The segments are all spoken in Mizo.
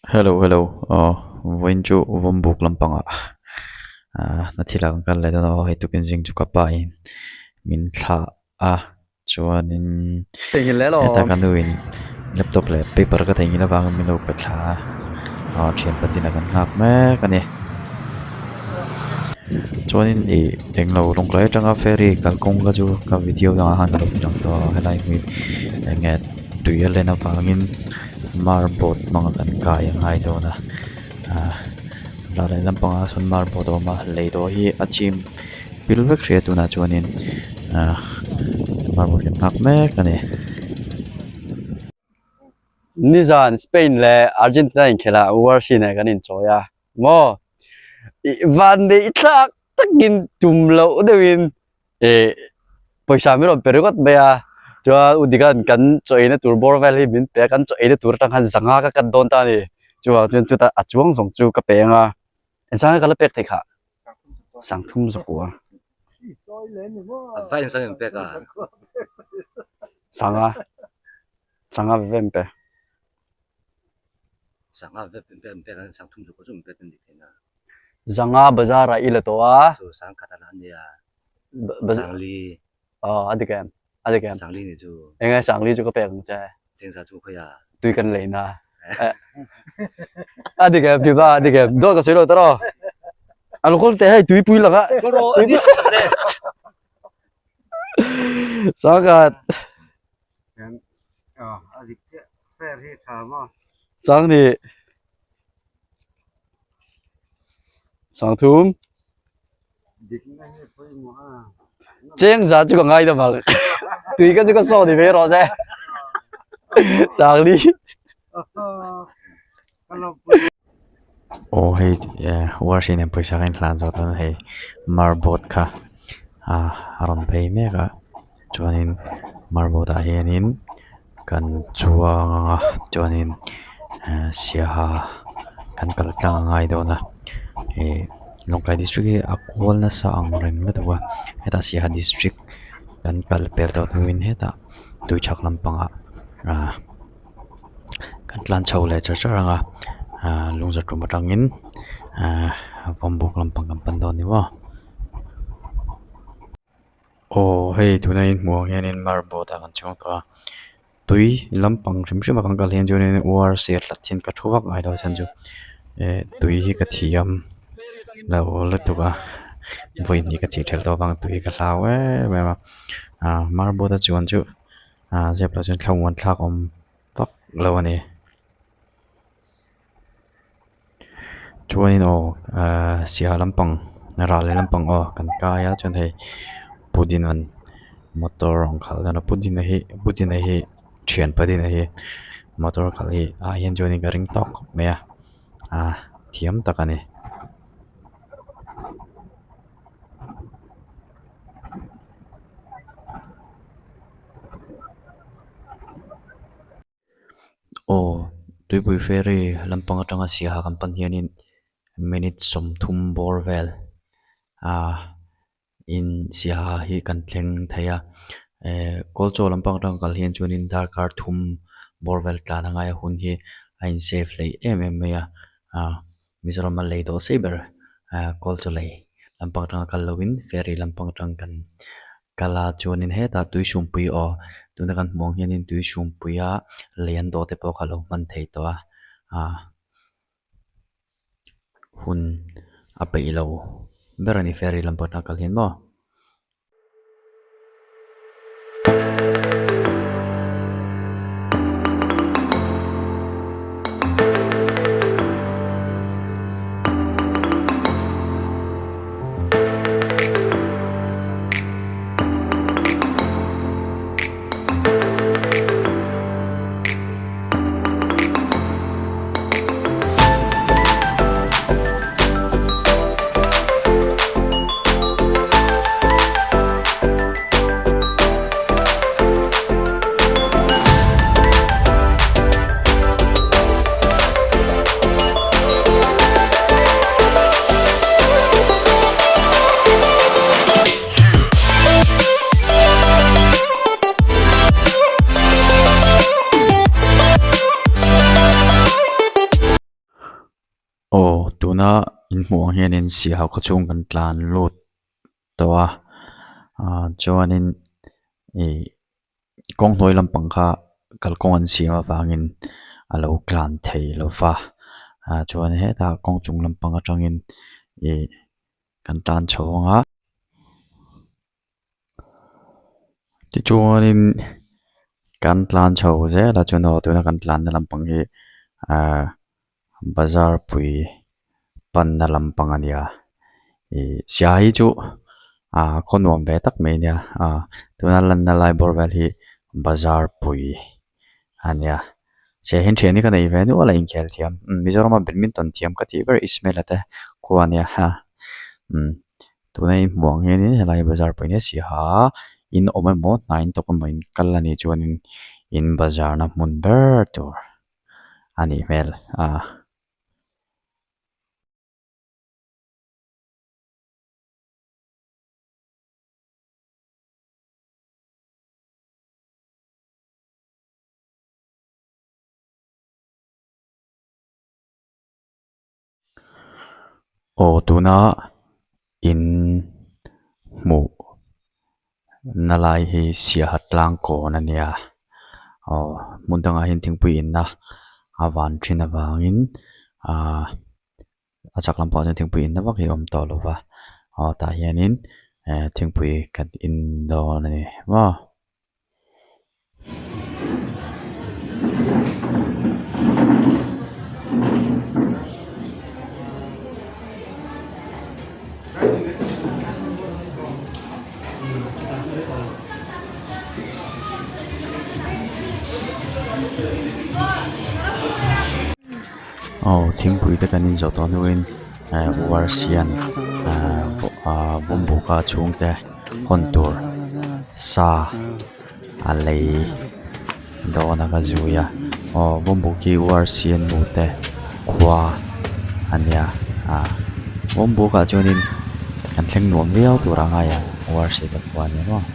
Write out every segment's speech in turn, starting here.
Hello hello aw vawiin chu vawmbuk lampangah ah hna thil ah kan kal leh dawn a aw hei tukin zing chu ka pa in min thlah a chuanin heta ka nu in laptop leh paper ka theihnghilh avangin min lo pe thla a aw thian patin a kan nghak mek a ni chuanin ih englo lawngtlai atanga ferry kalkawng kha chu ka video dangah khan ka lo ti lang tawh a helai hmun hi eng nge tui a len avangin mar boat hmanga kan kai a ngai dawn a ah ral leh lampangah sawn mar boat a awm a lei dawh hi a chim pil vek hrih a tunah chuanin ah mar boat kan nghak mek a ni. Nizan Spain leh Argentina inkhelh ah Warsi nen kan inchawi a maw van neih thlak takin tum loh deuhin ih pawisa min rawn pe ringawt mai a chuan u Dikan kan chaw eina tur bawr vel hi min pe a kan chaw eina tur atang khan zanga ka cut dawn ta a ni chuvang chuan chutah a chuang zawng chu ka pe ang a engzang nge ka la pek theih khah sangthum zakua sanga sanga ve ve an pe. Zanga bazar ah i la tawh a. Aw a dik em a dik em eng nge Sangli chu ka pek ang che tui kan lei na a dik em Pipa a dik em dawt ka sawi lo tawh rawh a lo kawl teh hei tuipui lang ah Sangkhat Sangni Sangthum Cheng za chu ka ngai ta bang tui ka chu ka saw ni ve rawh se Sangli Aw hei Warsi nen pawisa ka inhlan zawh dawn a hei marboard kha ah a rawn phei mek a chuanin marboard ah hianin kan chuang ang a chuanin siaha kan kal tlang a ngai dawn a ih Lawngtlai district hi a kual nasa ang reng lutuk a hetah siaha district kan kal pel tawh hnuin hetah tuichhak lampangah ah. Kan tlan chho leh char char ang a ahh lungza tum atangin ahh vawmbuk lampang kan pan dawn ni maw aw hei tuna in hmuh ang hianin marble ah kan chhung tawh a tui lampang hrim hrim a kan kal hian chuanin uar ser hlat hian ka thu vak ngai lo a chhan chu eh tui hi ka thiam lo lutuk a vawi hnih ka chih ṭhelh tawh avang tui ka hlau em em a ah marble a chuan chu. Ah zep lah chuan thlamuan thlak awm vak lo a ni chuanin aw ahh siaha lampang ral leh lampang aw kan kai a chuan hei pudin an motor rawn khalh dan a pudina hi pudina hi thian pudina hi motor khalh hi ah hian chuanin ka ring tawk khawp mai a ah thiam tak a ni. Aw tuipui ferry lampang atanga siaha kan pan hianin minute 30 bawr vel ah in siaha hi kan thleng thei a eh kawlchaw lampang atanga kal hian chuanin darkar thum bawr vel tlan a ngai a hun hi a in save hleih em em mai a ah Mizoram a lei dawh sei ber ah kawlchaw lei lampang atanga kal lovin ferry lampang atang kan kal a chuanin hetah tuisumpui aw tuna kan hmuh ang hianin tuisumpuia lei an dawh te pawh kha a lo hman thei tawh a ah hun a peih lo ber a ni ferry lampang atanga kal hian maw. Aw tuna in hmuh ang hianin sihal khaw chhung kan tlan lut tawh a ah chuanin ih kawng hnuai lampang kha kalkawng an siam avangin a lo tlan thei lo va ah chuan hetah kawng chung lampang atangin ih kan tlan chho ang a tichuanin kan tlan chho zel a chuan aw tuna kan tlanna lampang hi ahh bazar pui panna lampang a nia ih sia hi chu ah khaw nuam ve tak mai a nia ah tuna lanna lai bawr vel hi bazar pui a nia sia hian thian hi ka nei ve nual a inkhel thiam Mizoram a badminton thiam ka tih ber Ismail-a te khua a nia umm tuna i hmuh ang hianin helai bazar pui nia siaha in awm emaw hna in thawk emaw in kal a nih chuanin in bazar na hmun ber tur a nih hmel a. Aw tuna in hmuh na lai hi siaha tlang kawn a nia aw hmun dangah hian thingpui inna a van thin avangin ahh a chak lampangah chuan thingpui inna vak hi a awm tawh lo va aw tah hianin eh thingpui kan in dawn a ni maw. Aw thingpui te kan inzawh tawh hnuin eh uarsian eh ah bawngbuka chhungte hawn tur sa a lei dawn a ka zui a aw bawngbu khi uarsian nu te khua a nia ah bawngbuka chuanin kan thleng nuam viau tur a ngai ang uarsi te khua a nia maw.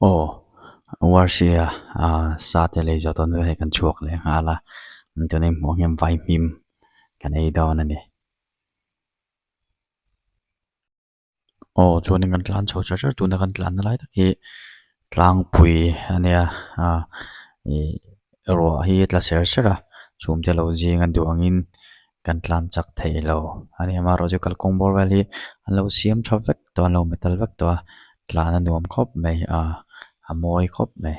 Aw Warsia ah sa te lei zawh dawn hei kan chhuak leh nghal a tuna i hmuh ang hian vaihmim kan ei dawn a ni. Aw chuanin kan tlan chho char char tuna kan tlanna lai tak hi tlangpui a nia ah ih ruah hi a tla ser ser a chhum te lo zing a duh angin kan tlan chak thei lo a ni amaherawhchu kalkawng bawr vel hi an lo siam tha vek tawh a an lo metal vek tawh a tlan a nuam khawp mai a a mawi khawp mai.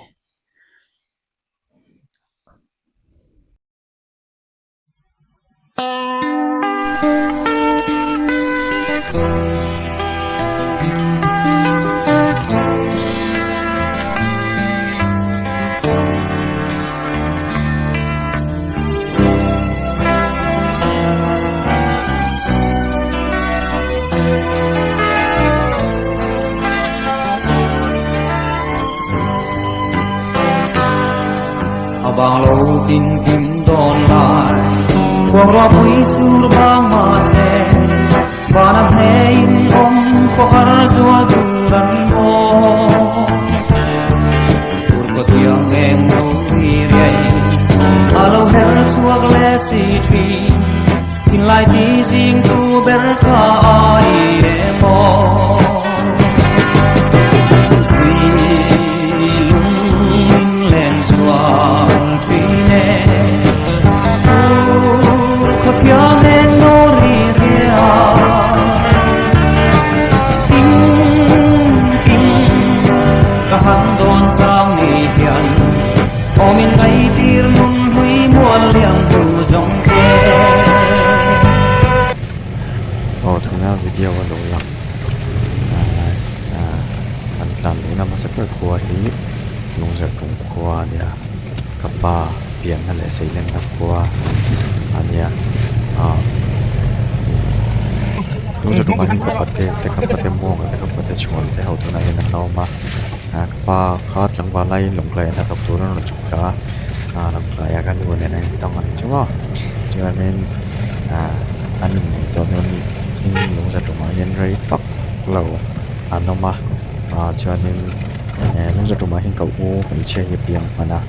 A vang lo tin kim dawn lai khuang ruah pui sur vang mah se van a hne in awm khaw har zual tur an maw tur kaw thiang eng lo ri riai a lo her chhuak leh si thin thinlai ti zing tu ber kha ai emaw Aw tuna video a lo lang ahh kan tlan luhna hmasa ber khua hi lungzarh tum khua a nia ka pa pianna leh seilenna khua a nia ahh lungzarh tumah hian ka pate te ka pate muanga te ka pate chhuan te ho tunah hian an lo awm a. Ah ka pa kha tlangval laiin Lawngtlai ah hnathawk turin a rawn chhuk thla a ah Lawngtlai ah ka nu nen an intawng ang chu maw chuanin ah an inneih tawh hnuin Lungzaṭumah hian rei vak lo an awm a ah chuanin eh Lungzaṭumah hian ka u hmeichhia hi a piang hman a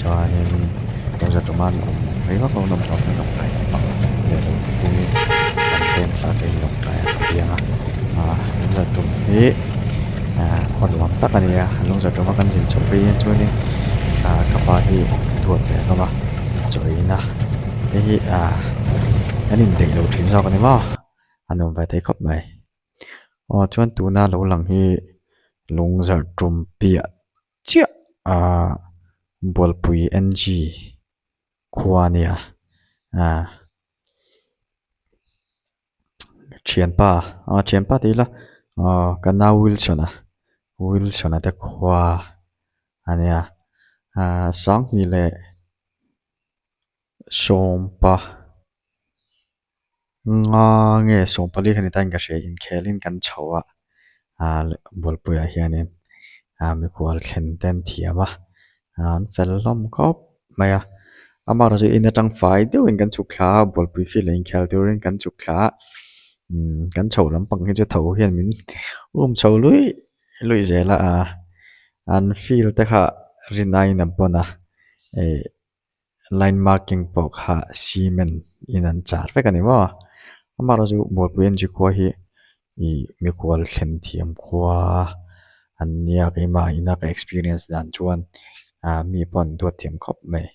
chuanin Lungzaṭuma an awm rei vak lo an awm tawh hnuin Lawngtlai lampang leh lo takin an pem thla keiin Lawngtlai ah ka piang a ah Lungzaṭum hi ah khaw nuam tak a ni a Lungzaṭuma kan zin chhoh phei hian chuanin ah ka pa hi duat ve hlawm a chawiin a hei hi ah kan indaih lo thin zawk a ni maw a nuam ve thei khawp mai aw chuan tuna lo lang hi lungzarh tum piah chiah ah Bualpui N G khua a nia ah thianpa aw thianpa tih ila aw ka nau Wilson a Wilson a te khua a nia ah sanghnih leh sawmpa nga nge sawmpali kha ni ta in ka hria inkhelin kan chho a ah bualpuiah hianin ah mikhual thlen te an thiam a an fel hlawm khawp mai a amaherawhchu chu in atang fai deuhin kan chhuk thla a bualpui field ah inkhel turin kan chhuk thla a umm kan chho lampang hi chu tho hian min um chho luih luih zel a ah an field te kha rin aiin a bawn a ih line marking pawh kha cement in an char vek a ni maw amaherawhchu chu Bualpui N G khua hi ih mikhual thlen thiam khua an nia keimah ina ka experience dan chuan ah mi pawh an duat thiam khawp mai.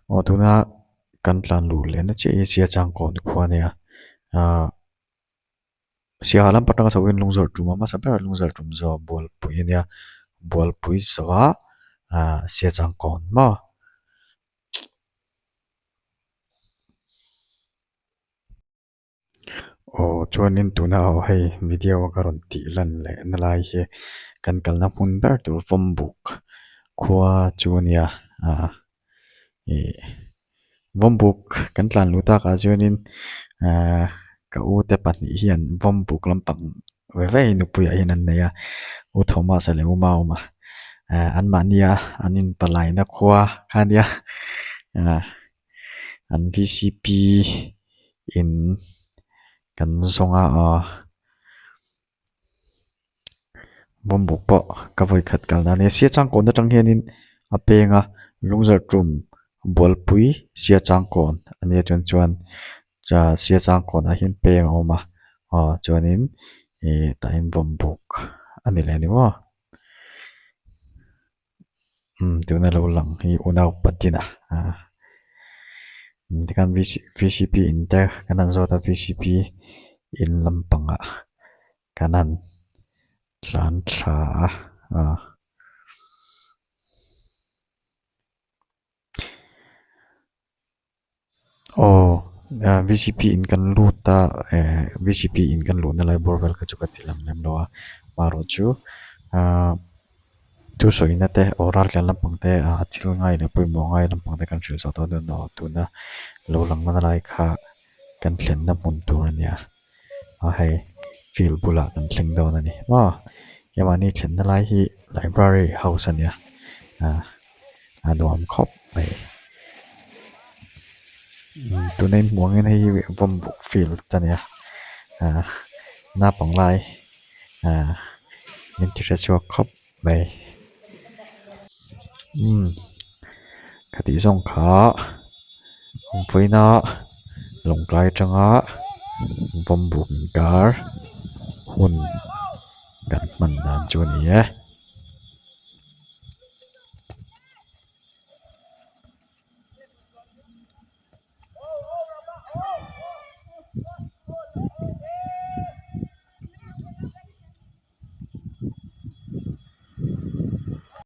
Aw tuna kan tlan luh leh na chiah hi Siachangkawn khua a nia ahh Siaha lam atanga chho hian Lungzarh tum a hmasa berah Lungzarh tum zawh Bualpui a nia Bualpui zawhah ahh Siachangkawn maw. Aw chuanin tuna aw hei video a ka rawn tih lan leh na lai hi kan kalna hmun ber tur Vawmbuk khua chu a nia ah ih Vawmbuk kan tlan luh takah chuanin ah ka u te pahnih hian Vawmbuk lampang ve ve hi nupui ah hian an nei a U Thomas a leh U Mauma ah anmahnia an inpalaina khua kha a nia ah. An vcp in kan zawng a aw bawmbuk pawh ka vawi khat kalna a nia Siachangkawn atang hianin a peng a Lungzarh tum Bualpui Siachangkawn a nia chuan chuan Siachangkawn ah hian peng a awm a aw chuanin ih tah hian bawmbuk a ni leh a ni maw. Umm tuna lo lang hi unau patina ah tikhan v c p in te kan han zawt a v c p in lampangah kan han tlan thla a ah. Aw V C P in kan lut a eh V C P in kan luhna lai bawr vel kha chu ka ti lang lem lo a marawh chu ahh thusawina te aw raltlan lampang te ah thil ngai leh pawimawh ngai lampang te kan hrilh zawh tawh dawn a tuna lo lang na lai kha. kan thlenna hmun tur a nia a hei field bulah kan thleng dawn a ni maw keimahni thlenna lai hi library house a nia ah a nuam khawp mai tuna in hmuh angin hei hi vawmbuk field a nia ah naupang lai ah min ti hre chhuak khawp mai umm ka tih zawng kha vawiina lawngtlai atanga vawmbuk inkar hun kan hman dan chu a ni e.